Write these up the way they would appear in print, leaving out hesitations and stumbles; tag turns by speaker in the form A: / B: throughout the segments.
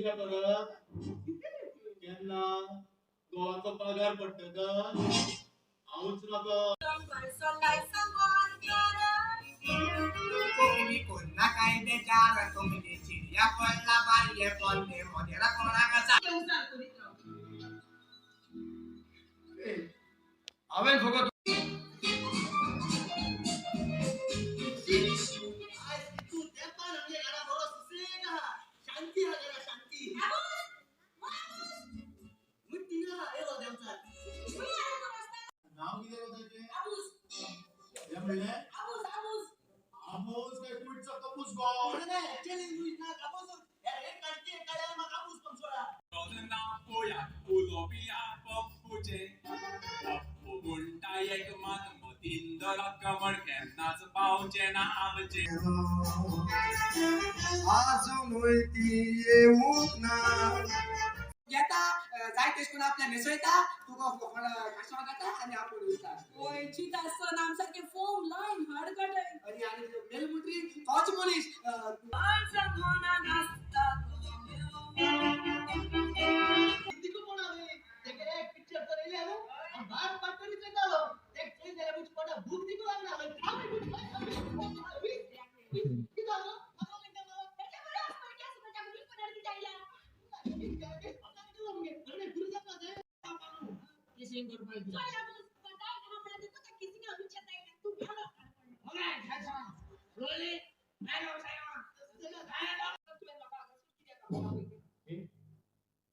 A: येयल्या परत केन्ना गोवाचो पगार पडटकच हांवूच नाका.
B: कोंकणी कोन्ना काय बेजार कोंकणी चिडिया पडला बारये पडले मोदेरा कोणाक आसा.
C: हांवें फकत
D: तू तेपान आमगे घरा बरो सुसेग आहा, शांती आहा घरा शांती. मुट्टी ना येलो देंवचार.
A: नाव कितें गो ताचें? कितें म्हणलें? आमोस काय कुडचो कपूस गो?
D: नाही, actually English ना कापूस. हे काडके काड्यार म्हाका कापूस पंचोळा.
E: ना पोया उलोवया पप्पूचे पप्पू म्हणटा एक मात मतीन रक्कम केन्नाच पावचें ना आमचें.
C: आजुनूय ती येवंक ना.
B: येता जाय तेश करून आपल्या न्हेसयता तुका काशवा खाता आनी आपूण वयता.
F: सारखे फोम लायन हाड काडय.
B: आनी आनी मेलमुत्री तोच मनीस.
D: तिको कोण हांवें तेका एक पिक्चर तर येयलें न्हू हांव बार बार करीत वयतालो. तेक चोयत जाल्यार म्हज्या पोटाक भूक दिकू लागना. कितें जालो?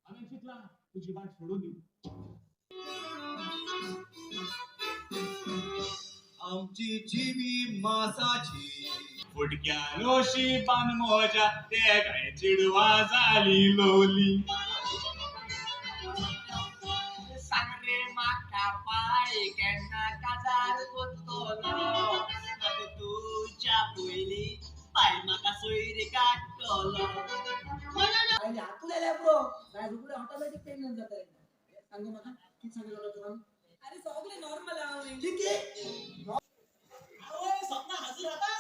A: हांवें चिंतलां तुजी वाट सोडून दिवं.
C: आमची जिवी मासाची
E: फुटक्या रोशी पान मोजा ते काय चिडवा जाली लोली.
B: सांग रे म्हाका पाय केन्ना काजार कोत्तलो.
D: आगो तुज्या पयलीं पाय म्हाका सोयरी काडटलो.
B: आनी हातून आयल्या पुरो जाय रोखडें ऑटोमॅटीक प्रेग्नंट जाता. सांगू म्हाका कितें सांगलें तुका?
F: अरे सगळे नॉर्मल आहा.
B: कितें?
D: आवय स्वप्न हाजूर आता.